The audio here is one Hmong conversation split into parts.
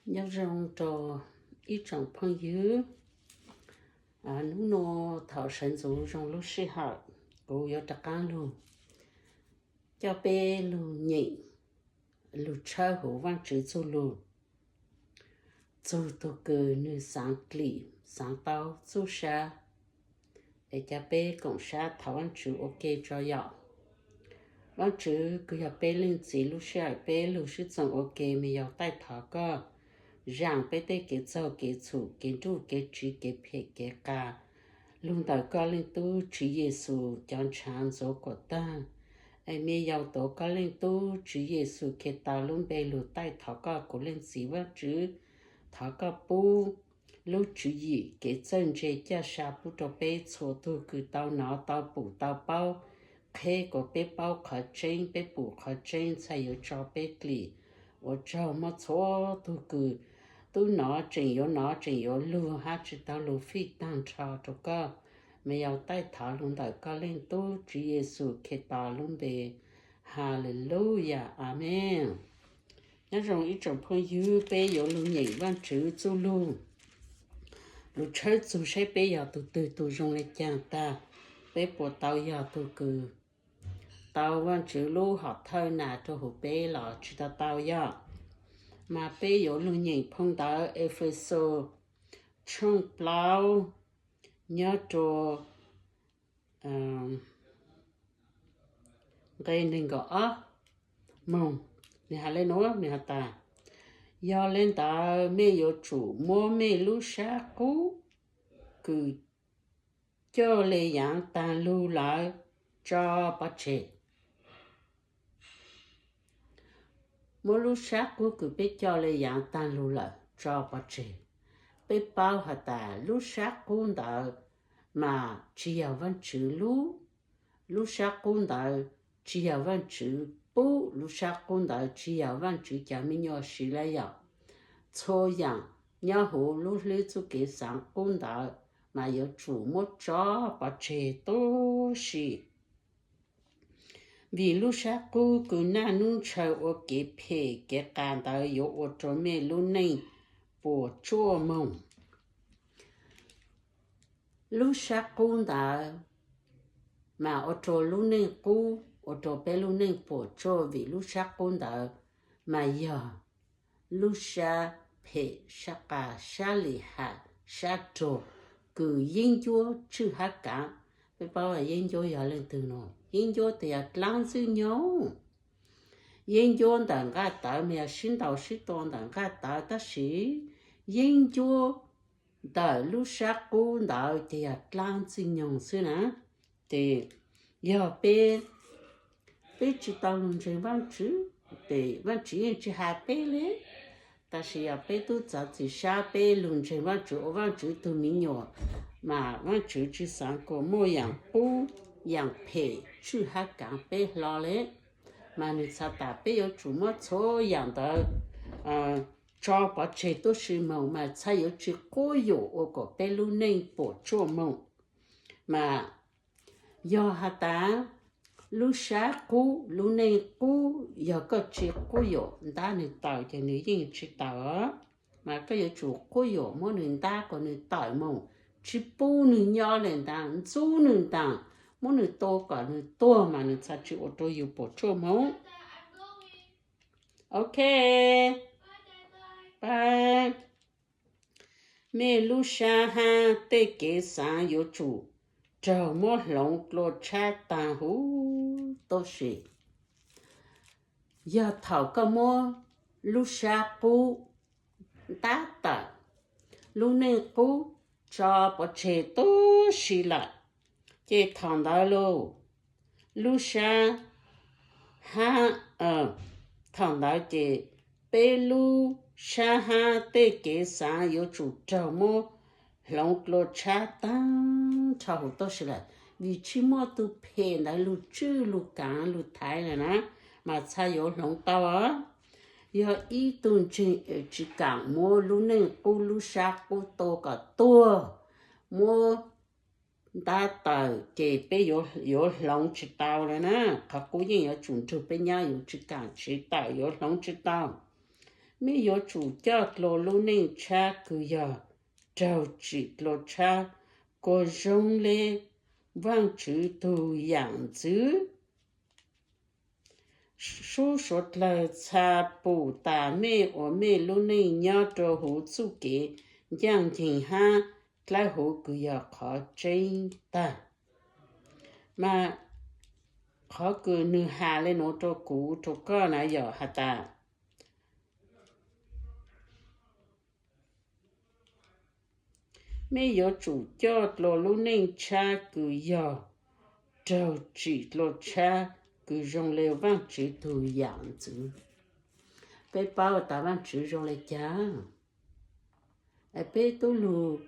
Nyob zoo rau ib tsoom phooj ywg, hnub no thaum sawv ntxuv zoo lub sij hawm, kuv yuav rov qaab lug coj peb lug nyeem, lug tshawb huv Vaajtswv txuj lug, txug tug kws nwg xaav dlim xaav paub txuj sab. Es ca peb koom sab thov Vaajtswv ua ke tso yom. Vaajtswv kws yog peb leej txiv, lub sij hawm peb lug sib txoos ua ke, me yaus taij thov koj zaam peb tej kev txaug kev txhum, kev nruj kev tsiv, kev phem kev qas lug ntawm koj leej tub Tswv Yexus cov ntshaav ntxuav kuas taag. Es me yaus tuav koj leej tub Tswv Yexus Khetos lub npe lug taij thov koj, kuv leej txiv Vaajtswv, thov koj pub lub tswv yim kev txawj ntse caj sa pub rau peb txhua tug kws tau nov tau pum tau paub, qheb kuas peb paub qhov tseeb, peb pum qhov tseeb, txhaj yuav tso peb dlim. Ua tsaug muab txhua tug kws tub nov, tseem yuav nov, tseem yuav lug hab tsi tau lug fij taag nrho rau koj. Me yaus taij thov lug ntawm koj leej tub Tswv Yexus Khetos lub npe. Haleluyas, amees. Nyob zoo ib tsoom phooj ywg, peb yuav lug nyeem Vaajtswv txuj lug, lug tshawb txug saib peb yog tug twg tug zoo le caag tag, peb puas tau yog tug kws tau Vaajtswv lub hom thawj nas rau huv peb los tsi tau tau yog. Mas peb yuav lug nyeem phoo ntawv Efexus tshooj plaub nyob rua nqe neeg nkaum ob moog. Nwg has le nuav, nwg has tas, yog le ntawd mej yuav tsum muab mej lub sab qub kws coj le yaav taag lug lawm tso pov tseg. Muab lub sab qub kws peb coj le yaav taag lug lawm tso pov tseg. Peb paub has tas lub sab qub ntawd mas tsi yog Vaajtswv lub, lub sab qub ntawd tsi yog Vaajtswv pub, lub sab qub ntawd tsi yog Vaajtswv cov me nyuam siv le yom. Txhua yaam nyob huv lub hlwb txuj kev xaav qub ntawd mas yuav tsum muab tso pov tseg tub si. Vim lub sab qub kws naj nub ntshaw ua kev phem kev qas ntawd yuav ua rua mej lub neej puas tsuaj moog. Lub sab qub ntawd mas ua rua lub neej qub, ua rua peb lub neej puas tsuaj, vim lub sab qub ntawd mas yog lub sab phem, sab qas, sab lim ham, sab rog, kws yeeb ncuab tswj hab kaav. Peb paub yeeb ncuab yog leej twg no? Yeeb ncuab tes yog dlaab ntxwg nyoog. Yeeb ncuab ntawm nqaj tawv mas yog sib ntaus sib tua ntawm nqaj tawv, tab sis yeeb ncuab ntawm lub sab qub ntawd ces yog dlaab ntxwg nyoog xwb na. Ces yog peb, peb tsi tau lug ntseeg Vaajtswv, ces Vaajtswv yeej tsi has peb le. Tab sis yog peb tub txav txim sab, peb lug ntseeg Vaajtswv, ua Vaajtswv tug me nyuam, mas Vaajtswv tsi xaav kuas muaj yaam qub yaam phem tswj hab kaav peb hlo le. Mas nwg txhais tas peb yuav tsum muab txhua yaam ntawd tso pov tseg tub si moog mas txhaj yuav tsi quab yuam ua kom peb lub neej puas tsuaj moog. Mas yog has tas lub sab qub, lub neej qub, yog koj tsi quab yuam ntab nwg tawm ces nwg yeej tsi tawm. Mas koj yuav tsum quab yuam muab nwg ntab kom nwg tawm moog, tsi pub nwg nyob le ntaag, ntxub nwg ntaag, muab nwg tua kom nwg tuag mas nwg txhaj tsi ua rua yug puas tsuaj moog. Ok, pab. Mej lub sab hab tej kev xaav yuav tsum raug muab hloov dlua tshab taag huv tub si. Yog thaum koj muab lub sab qub ntab tawm, lub neej qub tso pov tseg tub si lawm, ces thaum ntawd lug lub sab hab, thaum ntawd ces peb lub sab hab tej kev xaav yuav tsum raug muab hloov dlua tshab taag nrho huv tub si lawm, vim tsi muaj tug phem ntawd lug tswj lug kaav lug thaiv lawm na, mas txhaj yuav hloov tau. Yog ib tug ntseeg es tsi kaam muab lub neej qub lub sab qub tua kom tuag, muab ntab tawm ces peb yuav hloov tsi tau lawm na. Qhov qub yeej yuav tsum nrug peb nyob, yuav tsi kaam tsiv tawm, yuav hloov tsi tau. mej yuav tsum coj dlua lub neej tshab kws yog raug tsim dlua tshab, kuas zoo le Vaajtswv tug yaam ntxwv. Sub suav dlawg txha pum tas mej ua mej lub neej nyob rua huv txuj kev ncaaj nceeg hab dlawb huv kws yog qhov tseeb tag. Mas qhov kws nwg has le nuav rua kuv rua koj na yog has tas, mej yuav tsum coj dlua lub neej tshab kws yog raug tsim dlua tshab, kws zoo le Vaajtswv tug yaam ntxwv. Peb paub tas Vaajtswv zoo le caag? Peb tub lug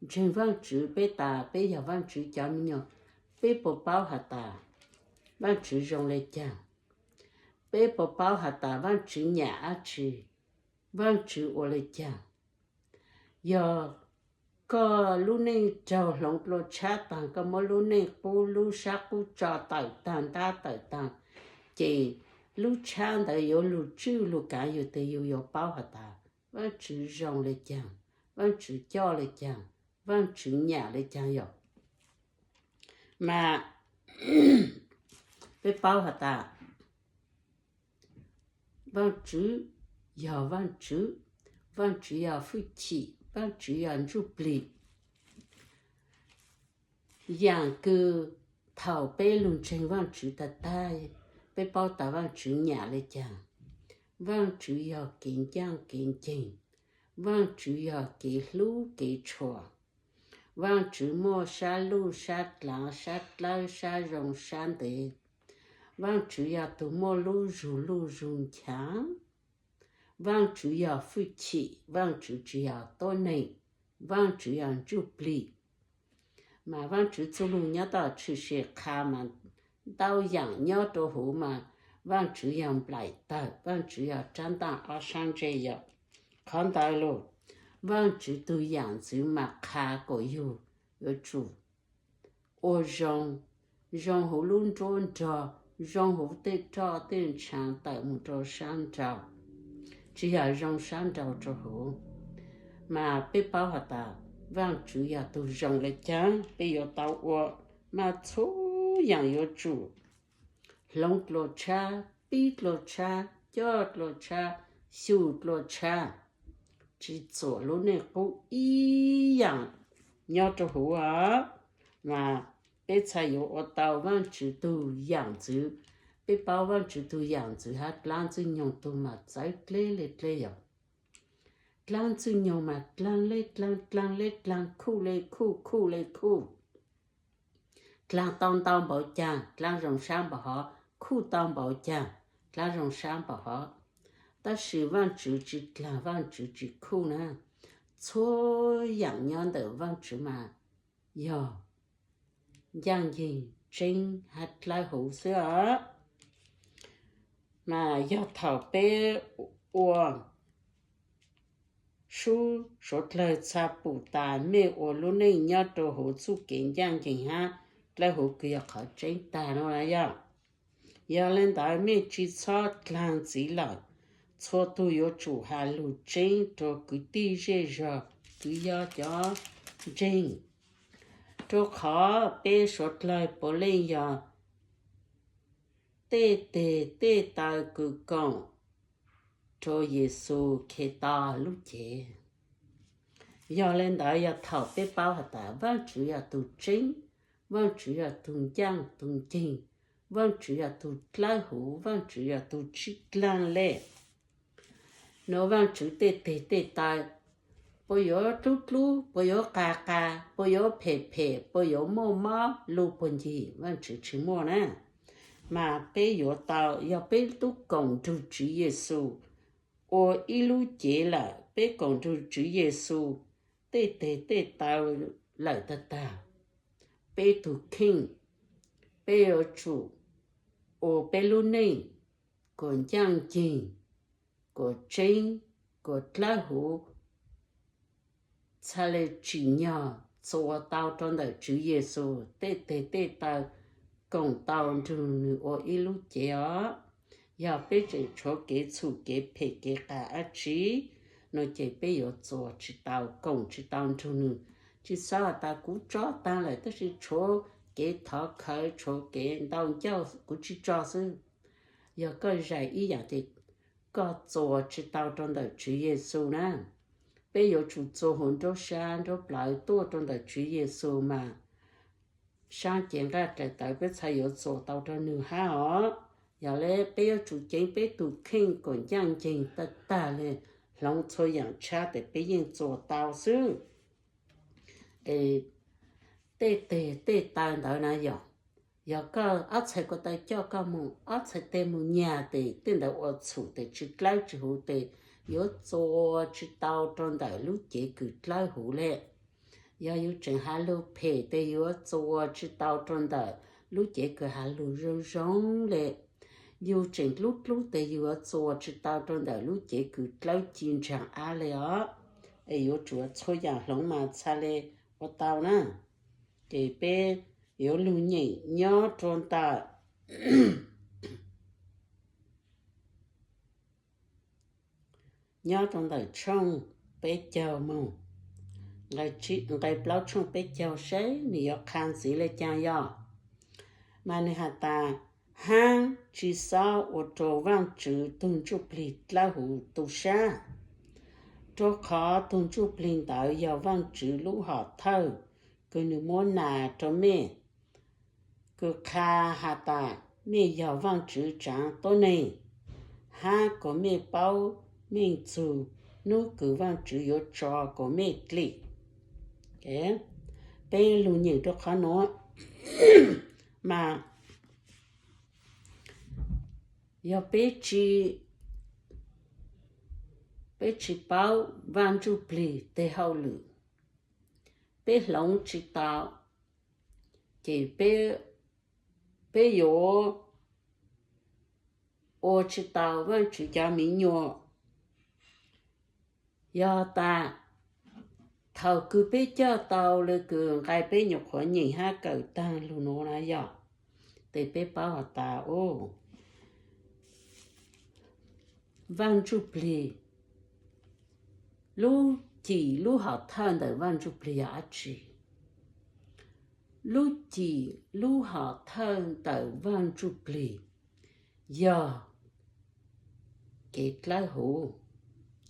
ntseeg Vaajtswv, peb tas peb yog Vaajtswv cov me nyuam, peb puas paub has tas Vaajtswv zoo le caag? Peb puas paub has tas Vaajtswv nyam dlaab tsi? Vaajtswv ua le caag? Yog koj lub neej raug hloov dlua tshab taag, koj muab lub neej qub, lub sab qub tso tawm taag, ntab tawm taag, ces lub tshab ntawd yuav lug tswj lug kaav yug tes yug yuav paub has tas Vaajtswv zoo le caag, Vaajtswv coj le caag, Vaajtswv nyam le caag yog. Mas peb paub has tas Vaajtswv yog Vaajtswv, Vaajtswv yog fwj chim, Vaajtswv yog ntsuj plig. Yaam kws thaum peb lug ntseeg Vaajtswv tag tag, peb paub tas Vaajtswv nyam le caag. Vaajtswv yog kev ncaaj kev nceeg, Vaajtswv yog kev hlub kev tshua, Vaajtswv muaj sab luj sab dlaav, sab dlawb sab zoo sab ntev, Vaajtswv yog tug muaj lub zug luj zug nchaav, Vaajtswv yog fwj chim, Vaajtswv tsi yog tuab neeg, Vaajtswv yog ntsuj plig. Mas Vaajtswv txuj lug nyob tom tshwm sim qha mas ntau yaam nyob rua huv mas Vaajtswv yog nplaim tawg, Vaajtswv yog rab ntaaj ob sab ntse yom. Qhov ntawd lug, Vaajtswv tug yaam ntxwv mas qha kuas yug yuav tsum ua zoo, zoo huv lub nruab nrog, zoo huv tej roj tej ntshaav tawm moog rua sab nraud, tsi yog zoo sab nraud rua huv. Mas peb paub has tas Vaajtswv yog tug zoo le caag, peb yuav tau ua, mas txhua yaam yuav tsum hloov dlua tshab, pib dlua tshab, coj dlua tshab, xyum dlua tshab, tsi txuam lub neej qub ib yaam nyob rua huv os. Mas peb txhad yuav ua tau Vaajtswv tug yaam ntxwv. Peb paub Vaajtswv tug yaam ntxwv hab dlaab ntxwg nyoog tug mas txawv dleb le dleb yog. Dlaab ntxwg nyoog mas dlaag le dlaag, dlaag le dlaag, khuj le khuj, khuj le khuj. Dlaag tau ntau npaum caag, dlaag zoo sab npaum hov, khuj tau npaum caag, dlaag zoo sab npaum hov. Tab sis Vaajtswv tsi dlaag, Vaajtswv tsi khuj na. Txhua yaam nyob ntawm Vaajtswv mas yog ncaaj nceeg tseeb hab dlawb huv xwb os. Mas yog thaum peb ua sub suav dlawg txha pum tas mej ua lub neej nyob rua huv txuj kev ncaaj nceeg hab dlawb huv kws yog qhov tseeb tag no na yog. Yog le ntawd mej tsi txhob dlaag ntxiv lawm. Txhua tug yuav tsum has lug tseeb rua kwv tij zej zog, kwv yog cov ntseeg, rua qhov peb suav dlawg puav leej yog tej teg tej taw kws koom rua Yexus Khetos lub cev. Yog le ntawd yog thaum peb paub has tas Vaajtswv yog tug tseeb, Vaajtswv yog tug ncaaj tug nceeg, Vaajtswv yog tug dlawb huv, Vaajtswv yog tug tsi dlaag le. Nuav Vaajtswv tej teg tej taw puas yuav dlub dlub, puas yuav qas qas, puas yuav phem phem, puas yuav muaj mob lug puag ncig, Vaajtswv tsi muaj na. Mas peb yuav tau, yog peb tub koom nrug Tswv Yexus ua ib lub cev lawm, peb koom nrug Tswv Yexus tej teg tej taw lawm tag tag, peb tug kheej, peb yuav tsum ua peb lub neej kuas ncaaj nceeg, kuas tseeb, kuas dlawb huv, txhad le tsim nyog txuas tau rua ntawm Tswv Yexus tej teg tej taw, koom tau nrug nwg ua ib lub cev os. Yog peb tseem tshuav kev txhum kev phem kev qas dab tsi no ces peb yuav txuas tsis tau, koom tsis tau nrug nws. Tsis xav tas kuv tso taag lawm tab sis tshuav kev thov khawv, tshuav kev ntaus ncauj kuv tsis tso xwb. Yog koj zais ib yaam ces koj txuas tsis tau rau ntawm Tswv Yexus na. Peb yuav tsum txuas huv nruab sab nruab plawv tuaj rau ntawm Tswv Yexus mas saab cev nqaj daim tawv peb txhaj yuav txuas tau rau nws hab os. Yog le peb yuav tsum ceev peb tug kheej kom ncaaj nceeg tag tag le, hloov txhua yaam tshab tes peb yeej txuas tau xwb. Es tej teg tej taw ntawd na yog, yog koj ob txhais ko taw coj koj moog, ob txhais teg moog nyag tes tej ntawd ua txhum tes tsis dlawb tsis huv tes yuav txuas tsis tau rau ntawm lub cev kws dlawb huv le. Yog yus tseem has lug phem tes yuav txuas tsis tau rau ntawm lub cev kws has lug zoo zoo le. Yus tseem dlub dlub tes yuav txuas tsis tau rau ntawm lub cev kws dlawb ci ntsaag ab le os. Es yuav tsum txhua yaam hloov mas txhaj le ua tau na. Ces peb yuav lug nyeem nyob rau ntawm, nyob rau ntawm tshooj peb caug moog, nqai plaub tshooj peb caug seb nws yuav qha ntxiv le caag yog. Mas nws has tas, haab tsis xob ua rau Vaajtswv tug Ntsuj Plig dlawb huv tu sab, rua qhov tug Ntsuj Plig ntawd yog Vaajtswv lub hom thawj kws nws muab nas rua mej, kws qha has tas mej yog Vaajtswv tsaav tuab neeg, hab kom mej paub meej txug nub kws Vaajtswv yuav tso kom mej dlim. Peb lug nyeem rua qhov nuav mas yog peb tsis paub Vaaj Ntsuj Plig tej hauj lwm, peb hloov tsis tau, ces peb yuav ua tsis tau Vaajtswv cov miv nyuam. Yog tas thaum kws peb coj tau le kws nqai peb nyuam qhuav nyeem hab kawm taag lug nuav na yog, tes peb paub has tas, Vaaj Ntsuj Plig, lub cim lub hom thawj ntawm Vaaj Ntsuj Plig yog dab tsi? Lub cim lub hom thawj ntawm Vaaj Ntsuj Plig yog kev dlawb huv,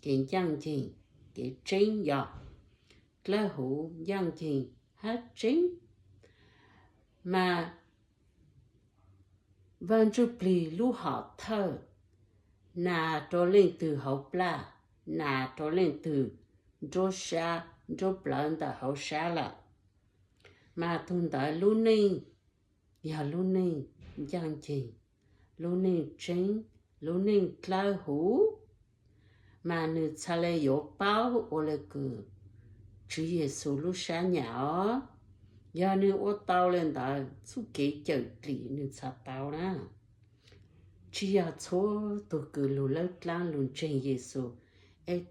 kev ncaaj nceeg, kev tseeb yog dlawb huv, ncaaj nceeg hab tseeb. Mas Vaaj Ntsuj Plig lub hom thawj nas rua leej twg hauv plaj, nas rua leej twg nruab sab nruab plawv ntawm hauv sab lawm, mas tug ntawd lub neej yog lub neej ncaaj nceeg, lub neej tseeb, lub neej dlawb huv, mas nwg txhaj le yuav paub ua le kws Tswv Yexus lub sab nyam os. Yog nwg ua tau le ntawd, txuj kev cawm dlim nwg txhaj tau na. Tsis yog txhua tug kws lug lawb dlaab lug ntseeg Yexus es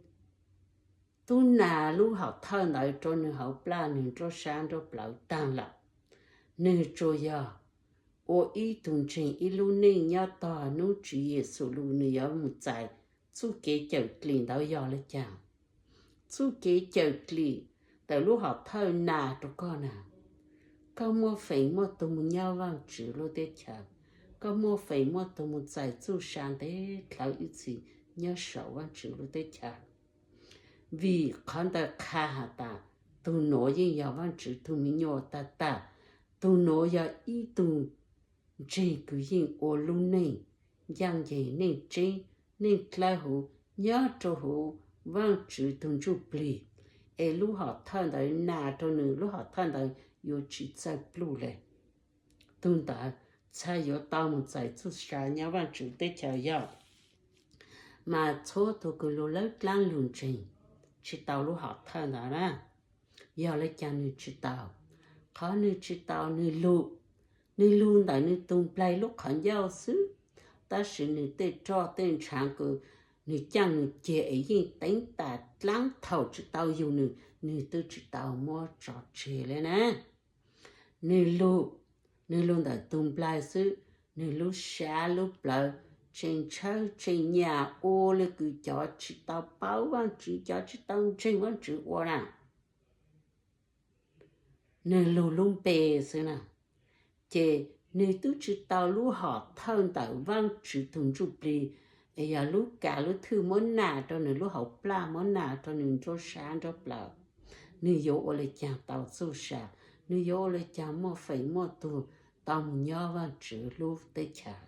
tub nas lub hom thawj ntawd rua nwg hauv plaj nwg nruab sab nruab plawv taag lawm, nwg tsuas yog ua ib tug ntseeg ib lub neej nyob tog nub Tswv Yexus lug nwg yuav moog txais txuj kev cawm dlim ntawd yog le caag. Txuj kev cawm dlim ntawm lub hom thawj nas rua koj na, koj muaj feem muaj tug moog nyob Vaajtswv lub teb chaws, koj muaj feem muaj tug moog txais txuj sa ntev dlhawv ib txhis nyob saum Vaajtswv lub teb chaws. Vim qhov ntawd qha has tas tug nuav yeej yog Vaajtswv tug miv nyuam tag tag, tug nuav yog ib tug ntseeg kws yeej ua lub neej ncaaj nceeg, neej tseeb, neej dlawb huv nyob rua huv Vaajtswv tug Ntsuj Plig, es lub hom thawj ntawd nas rua nwg, lub hom thawj ntawd yuav tsis txawj pluj le. Tug ntawd txhaj yuav tau moog txais txuj sa nyob Vaajtswv teb chaws yog. Mas txhua tug kws lug lawb dlaab lug ntseeg tsis tau lub hom thawj ntawd na. Yog le caag nwg tsis tau? Qhov nwg tsis tau, nwg lug, nwg lug ntawm nwg tug nplaig lub qhov ncauj xwb, tab sis nwg tej roj tej ntshaav kws nwg caaj nwg ceg es yeej teev tas dlaab thaum tsis tau yug nwg, nwg twb tsis tau muab tso tseg le na. Nwg lug, nwg lug ntawm tug nplaig xwb, nwg lub sab lub plawv tseem tshawb tseem nyam ua li kws cov tsis tau paub Vaajtswv, cov tsis tau ntseeg Vaajtswv ua na. Nwg lug lub npe xwb na, ces nwg tub tsi tau lub hom thawj ntawm Vaajtswv tug ntsuj plig, es yog lub kav lub thwj muab nam rua nwg lub hauv plaj, muab nam rua nwg nruab sab nruab plawv. Nwg yuav ua le caag tau txuj sa? Nwg yuav ua le caag muaj feem muaj tug tau moog nyob Vaajtswv lub teb chaws?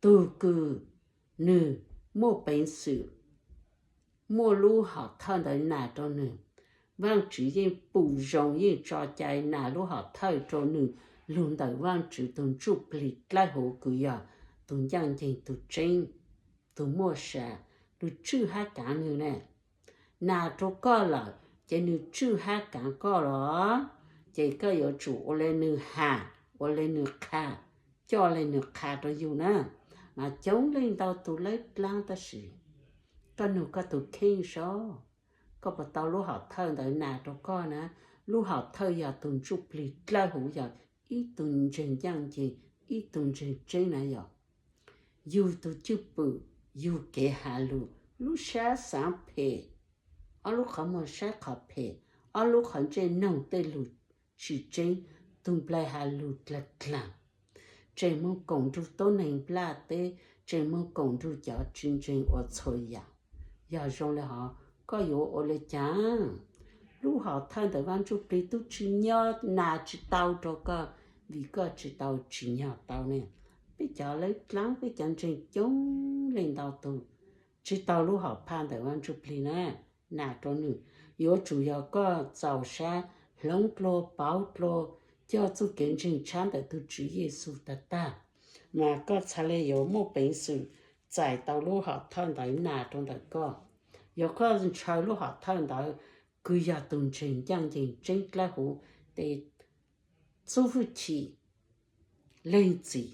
Tug kws nwg muaj peev xwm muaj lub hom thawj ntawd nam rua nwg, Vaajtswv yeej pum zoo yeej tso cai nam lub hom thawj rua nwg lug ntawm Vaajtswv tug ntsuj plig dlawb huv kws yog tug ncaaj nceeg tug tseeb, tug muaj sa, lug tswj hab kaav nwg ne. Nam rua koj lawm ces nwg tswj hab kaav koj los, ces koj yuav tsum ua le nwg has, ua le nwg qha, coj le nwg qha rua yug na. Mas coob leej ntau tug lawb dlaab tab sis koj nug koj tug kheej seb, koj puas tau lub hom thawj ntawd nam rua koj na? Lub hom thawj yog tug ntsuj plig dlawb huv, yog ib tug ntseeg ncaaj nceeg, ib tug ntseeg tseeb na yog yug tug cwj pwm, yug kev has lug, lub sab xaav phem, ob lub qhov muag saib qhov phem, ob lub qhov ntsej noog tej lug tsis tseeb, tug nplaig has lug dlaag dlaag, tseem moog koom nrug tuab neeg nplaj teb, tseem moog koom nrug cov tsis ntseeg ua txhua yaam. Yog zoo le hov, koj yuav ua le caag? Lub hom thawj ntawm Vaaj Ntsuj Plig tub tsi nyob, nas tsi tau rua koj, vim koj tsi tau tsim nyog tau ne. Peb cov lawv dlaab, peb cov ntseeg coob leej ntau tug tsi tau lub hom phaj ntawm Vaaj Ntsuj Plig na, nas rua nwg. Yuav tsum yog koj txaus sab, hloov dlua, pauv dlua, coj txuj kev ntseeg tshab ntawm tug Tswv Yexus tag tag, mas koj txhad le yuav muaj peev xwm txais tau lub hom thawj ntawd nas rua ntawm koj. Yog koj ntshaw lub hom thawj ntawd kws yog tug ntseeg ncaaj nceeg tseeb dlawb huv, tes txuj fwj chim, leeg txim,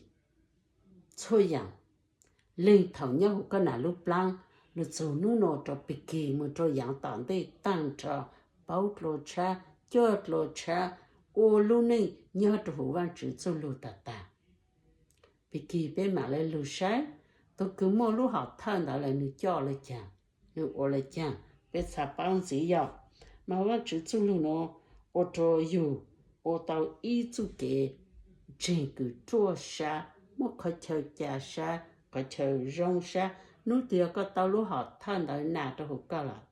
txhua yaam, leeg thaum nyob huv koj nam lub plaab, lug txug nub nua rua pig kig moog rua yaav tom ntej taag nrho, pauv dlua tshab, coj dlua tshab, ua lub neej nyob rua huv Vaajtswv txuj lug tag tag. Pig kig peb maam le lug saib, tug kws muaj lub hom thawj ntawd lawm nwg coj le caag, nwg ua le caag, peb txhad paub ntxiv yog. Mas Vaajtswv txuj lug nuav ua rua yug ua tau ib txuj kev ntseeg kws ruaj sab, muaj qhov chaw ca sab, qhov chaw zoo sab. Nub twg yog koj tau lub hom thawj ntawd nas rua huv koj lawm,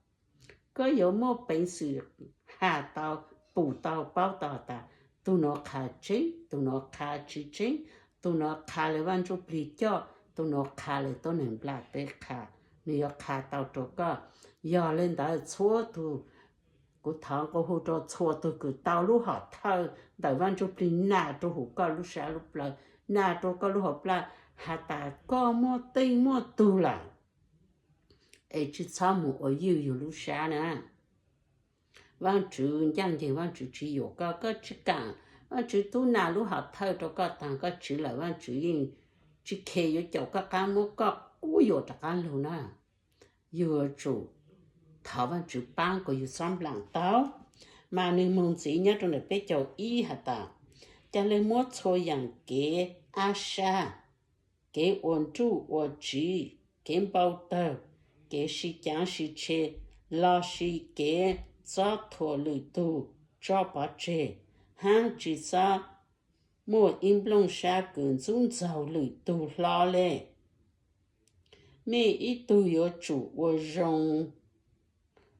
koj yuav muaj peev xwm has tau, pum tau, paub tau tas tug nuav qha tseeb, tug nuav qha tsi tseeb, tug nuav qha le Vaaj Ntsuj Plig coj, tug nuav qha le tuab neeg nplaj teb qha, nwg yuav qha tau rua koj. Yog le ntawd txhua tug, kuv thov nqua hu rua txhua tug kws tau lub hom thawj ntawm Vaaj Ntsuj Plig nas rua huv koj lub sab lub plawv, nas rua koj lub hauv plaj, has tas koj muaj teej muaj tug lawm, es tsi txhob moog ua ywj yug lub sab na. Vaajtswv ncaaj nceeg, Vaajtswv tsi yuam koj, koj tsi kaam, Vaajtswv tub nas lub hom thawj rua koj taag koj tsiv lawm, Vaajtswv yeej tsi khe yuav caum koj qaab muab koj quab yuam rov qaab lug na. Yug yuav tsum thov Vaajtswv paab kuas yug xob nplaam tau. Mas nwg moog ntxiv nyob rua ntawm peb caug ib has tas, ca le muab txhua yaam kev ab sab, kev ua nruj ua tsiv, kev npau tawg, kev sib caav sib tshe, lossis kev txob thuam lwm tug tso pov tseg, hab tsi xob muaj ib nplooj sab kws ntxub ntxaug lwm tug hlo le. Mej ib tug yuav tsum ua zoo,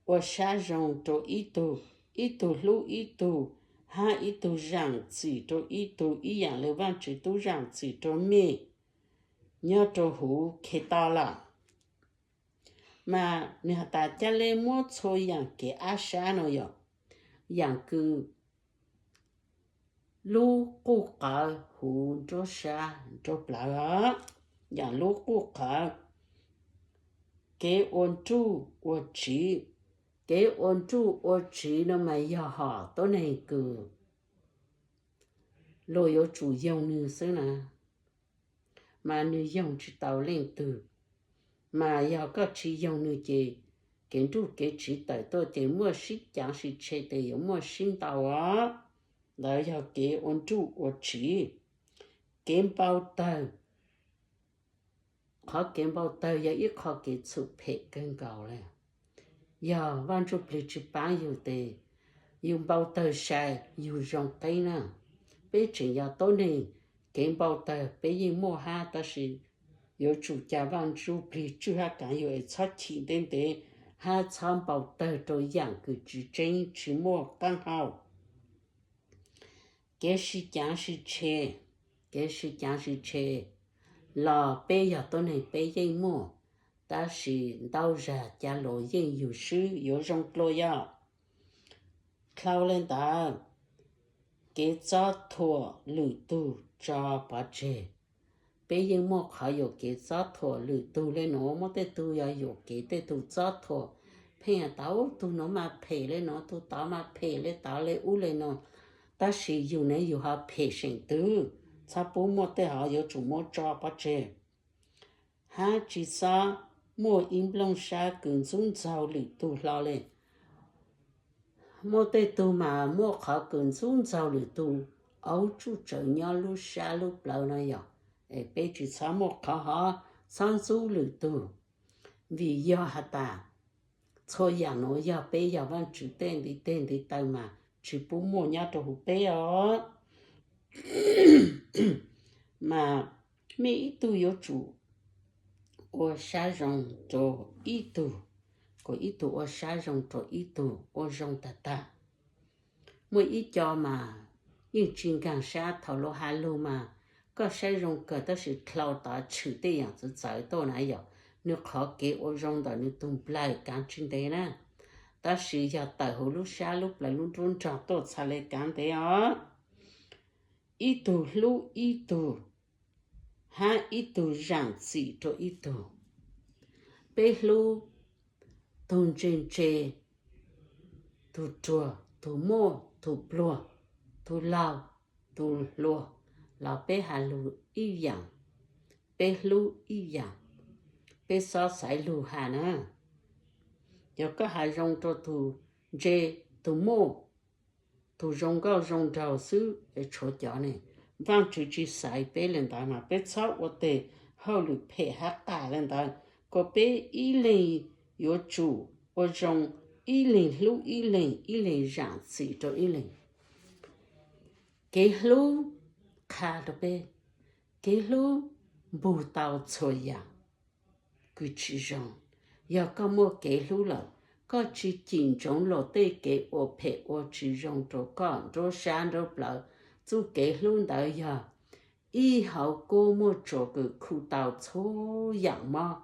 ua sab zoo rua ib tug, ib tug hlub ib tug, hab ib tug zaam txim rua ib tug ib yaam le Vaajtswv tub zaam txim rua mej nyob rua huv Khetos lawm. Mas nwg has tas ca le muab txhua yaam kev ab sab no yog yaam kws lub quj qawv huv nruab sab nruab plawv os, yaam lub quj qawv, kev ua nruj ua tsiv. Kev ua nruj ua tsiv no mas yog hom tuab neeg kws luag yuav tsum yoog nwg xwb na, mas nwg yoog tsi tau leej twg. Mas yog koj tsi yoog nwg ces kev nruj kev tsiv tawm tuaj ces muaj sib caav sib tshe tes yuav muaj sib ntaus os. Ntawd yog kev ua nruj ua tsiv. Kev npau tawg, qhov kev npau taws yog ib qho kev txhum phem kawg nkaus li. Yog Vaj Ntsujplig tsis paab yug tes yug npau taws sai yug zoo qeeb na. Peb tseem yog tuab neeg, kev npau taws peb yeej muaj hab, tab sis yuav tsum ca Vaj Ntsujplig tswj hab kaav yug es txhob chim ntev ntev hab txhob npau taws rau yaam kws tsis tseeb tsis muaj qaab hau. Kev sib caav sib tshe, kev sib caav sib tshe los peb yog tuab neeg peb yeej muaj, tab sis ntau zag ca luas yeej yug swb yuav zoo dlua yog dlhau le ntawd. Kev txob thuam lwm tug tso pov tseg. Peb yeej muaj qhov yuam kev txob thuam lwm tug le nuav, muaj tej tug yog yuam kev tej tug txob thuam, pheej has tas tug nuav mas phem le nuav, tug tod mas phem le tod le ub le nuav. Tab sis yug ne yug ho phem seem twg, txhob pub muaj tej hov, yuav tsum muab tso pov tseg. Hab tsis txhob muaj ib nplooj sab kws ntxub ntxaug lwm tug hlo le. Muaj tej tug mas muaj qhov kws ntxub ntxaug lwm tug, aub tsuj tsawv nyob lub sab lub plawv no yog, es peb tsis txhob muaj qhov hov, txhob ntxub lwm tug. Vim yog has tas txhua yaam nuav yog peb yog Vaajtswv tej ntiv teg ntiv taw mas tsis pub muaj nyob rau huv peb os. Mas mej ib tug yuav tsum ua sab zoo rau ib tug, kom ib tug ua sab zoo rau ib tug, ua zoo tag tag. Muaj ib co mas yeej tsis nkaag sab, thaum lug has lug mas koj saib zoo kawg, tab sis dlhau tod tshwm tej yaam txawv txawv tuaj na yog, nwg qhov kev ua zoo ntawm nwg tug nplaig kaav tsis ntev na. Tab sis yog tawm huv lub sab lub plawv lub nruab nrog tuaj txhad le kaav ntev os. Ib tug hlub ib tug, hab ib tug zaam txim rau ib tug. Peb hlub tug ntse ntse, tug ruag, tug muaj, tug pluag, tug laug, tug hluas, los peb has lug ib yaam, peb hlub ib yaam, peb xob xaiv lug has na. Yog koj has zoo rau tug ntse, tug muaj, tug zoo nkauj zoo nraug xwb es tshuav cov ne, Vaajtswv tsis xaiv peb le ntawd mas peb txhob ua tes hauj lwm phem hab qas le ntawd, kom peb ib leeg yuav tsum ua zoo, ib leeg hlub ib leeg, ib leeg zaam txim rau ib leeg. Kev hlub qha rau peb, kev hlub npug tau txhua yaam kws tsis zoo. Yog koj muaj kev hlub lawm, koj tsis cim ntsoov luag tej kev ua phem ua tsis zoo rau koj nruab sab nruab plawv. Txuj kev hlub ntawd yog ib hauv kub muaj tsuas kws khu tau txhua yaam mob,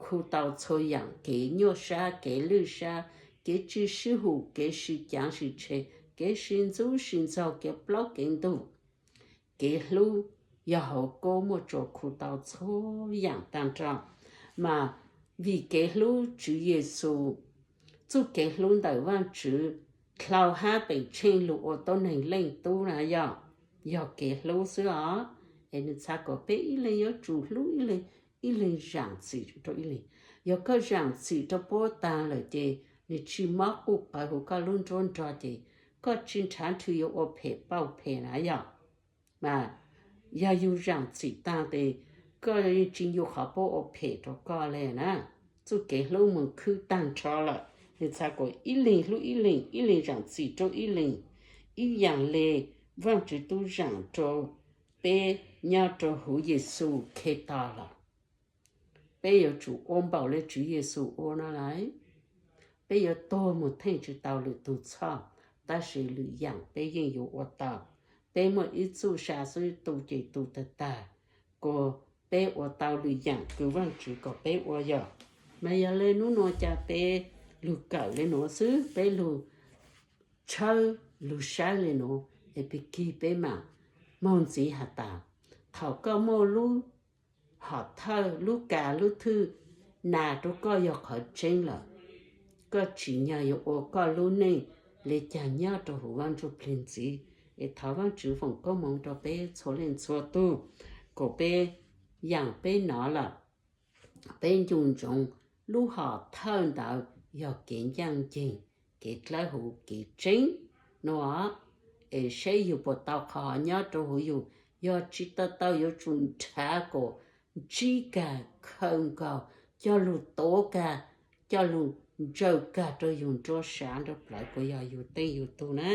khu tau txhua yaam kev nyuaj sab, kev lwj sab, kev tsis sib hum, kev sib caav sib tshe, kev sib ntxub sib ntxaug, kev plaub kev ntug. Kev hlub yog hauv kub muaj tsuas khu tau txhua yaam taag nrho. Mas vim kev hlub Tswv Yexus, txuj kev hlub ntawm Vaajtswv dlhau hab teem tsheej lug ua tuab neeg leej tub na yog, yog kev hlub xwb os. Es nwg txhad kom peb ib leeg yuav tsum hlub ib leeg, ib leeg zaam txim rau ib leeg. Yog koj zaam txim rau puab taag lawm ces nwg tsis mob quj qawv huv koj lub nruab nrog ces koj tsis nrhav nrhw yuav ua phem pauj phem na yog. Mas yog yug zaam txim taag tes koj tsis ncu qhov puab ua phem rau koj le na. Txuj kev hlub moog khwb taag nrho lawm, nwg txhad kom ib leeg hlub ib leeg, ib leeg zaam txim rau ib leeg, ib yaam le Vaajtswv tub zaam rau peb nyob rau huv Yexus Khetos lawm. Peb yuav tsum ua npaum le Tswv Yexus ua no lawm. Peb yuav tuag moog theej tsis tau lwm tug txhoj, tab sis lwm yaam peb yeej yuav ua tau. Peb muaj ib txuj sa xwb, tu ces tu tag tag, kuas peb ua tau lwm yaam kws Vaajtswv kom peb ua yog. Mas yog le nub nua ca peb lug kawm le nuav xwb, peb lug tshawb lug saib le nuav es pig kig peb mam moog ntxiv has tas, thaum koj muaj lub hom thawj, lub kas lub thwj nas rau koj yog qhov tseeb lawm, koj tsim nyog yuav ua koj lub neej le caag nyob rau huv Vaajtswv plig ntxiv. Es thov Vaajtswv foom koob moov rau peb txhua leej txhua tug, kom peb yaam peb nov lawm, peb ncu ntsoov lub hom thawj ntawd yog kev ncaaj nceeg, kev dlawb huv, kev tseeb no. Es saib yug puas tau qhov nyob rau huv yug, yog tsis tau tau yuav tsum nrhav kom ntsib kag khaws nkaus, cog lug tuav kag, cog lug ntsaws kag rau yug nruab sav nruab plawv puas yog yug teej yug tug na.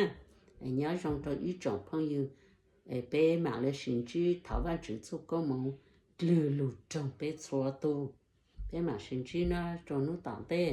Nyob zoo rau ib tsoom phooj ywg, peb mam li sib ntsib, thov Vajtswv txuj koob moov dlwg lug roog peb txhua tug. Peb mam sib ntsib na rau hnub tom ntej.